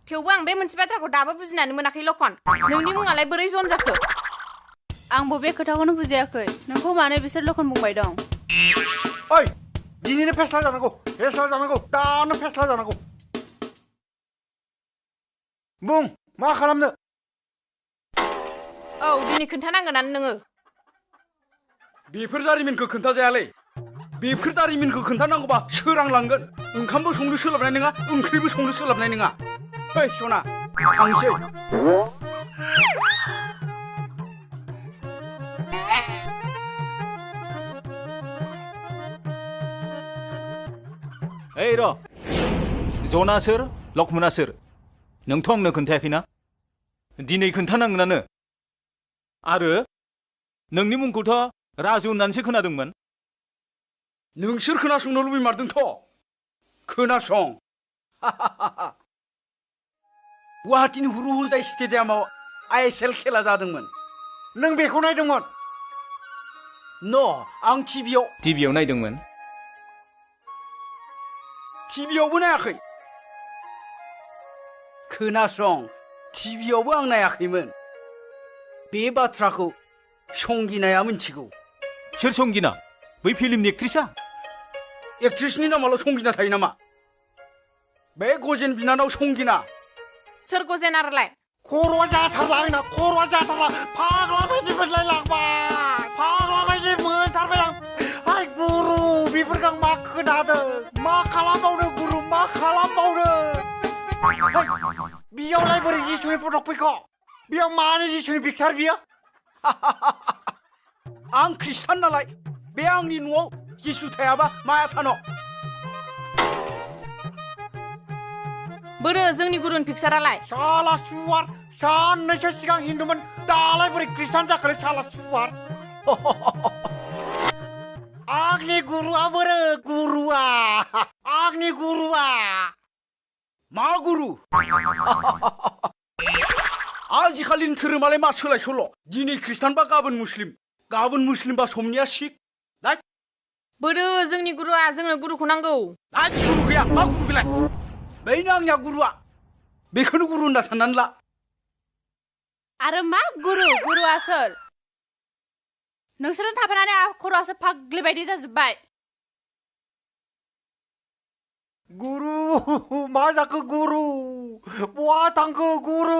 थेवबो आं बे मोनसे बाथ्राखौ दाबो बुजिनानै मोनाखै लखन नोंनि मुङालाय बोरै जन जाखो आंबो बे खोथाखौनो बुजियाखै नोंखौ मानो बिसोर लखन बुंबाय दं ओइ दिनैनो फेस्ला जानांगौ दानो फेस्ला जानांगौ बुं मा खालामनो औ दिनै खोन्थानांगोनानो नोङो बेफोर जारिमिनखौ खोन्थाजायालै बेफोर जारिमिनखौ खोन्थानांगौबा सोरांलांगोन ओंखामबो संनो सोलाबनाय नङा ओंख्रिबो संनो सोलाबनाय नङा ओइ सना थांसै ओइ र' जना सोर लक्ष्मणा सोर नोंथ' आंनो खोन्थायाखैना दिनै खोन्थानांगोनानो आरो नोंनि मुंखौथ' राजु होननानैसो खोनादोंमोन नोंसोर खोनासंनो लुबैमारदोंथ' खोनासं गुवाहाटीनि हुरुहुजाय स्टेडियामाव ISL खेला जादोंमोन नों बेखौ नायदोंमोन आं टिभियाव नायदोंमोन टिभियावबो नायाखै खोनासं टिभियावबो आं नायाखैमोन बे बाथ्राखौ संगिनाया मिथिगौ सोर संगिना बै फिल्मनि एक्ट्रिसा एक्ट्रिसनि नामाल' संगिना थायो नामा बे गजेन बिनानाव संगिना सोर गजेन आरोलाय खर'आ जाथारला आंना खर'आ जाथारला फाग्ला बायदि मोनलायलांबाय फाग्ला बायदि मोनथारबाय आं आइ गुरु बेफोरखौ आं मा खोनादों मा खालामबावनो गुरु मा खालामबावनो बेयावलाय बोरै जिसुनि फटक फैखो बेयाव मानो जिसुनि पिकचार बियो आं ख्रिस्टान नालाय बे आंनि न'आव जिसु थायाबा माया थानो बोरो जोंनि गुरुनि पिकचारालाय साला सुवार साननैसो सिगां हिन्दुमोन दालाय बोरै ख्रिस्टान जाखोलै साला सुवार आंनि गुरुआ बोरो गुरुआ आंनि गुरुआ मा गुरु आजिखालिनि धोरोमालाय मा सोलाय सोल' दिनै ख्रिस्टानबा गाबोन मुस्लिमबा समनिया सिख बोरो जोंनि गुरुआ जोंनो गुरुखौ नांगौ गुरु गैया मा गुरु बेलाय बेनो आंनिया गुरुआ बेखौनो गुरु होनना साननानै ला आरो मा गुरुआ सोर नोंसोरनो थाफानानै खर'आसो फाग्लि बायदि जाजोब्बाय गुरु मा जाखो गुरु बहा थांखो गुरु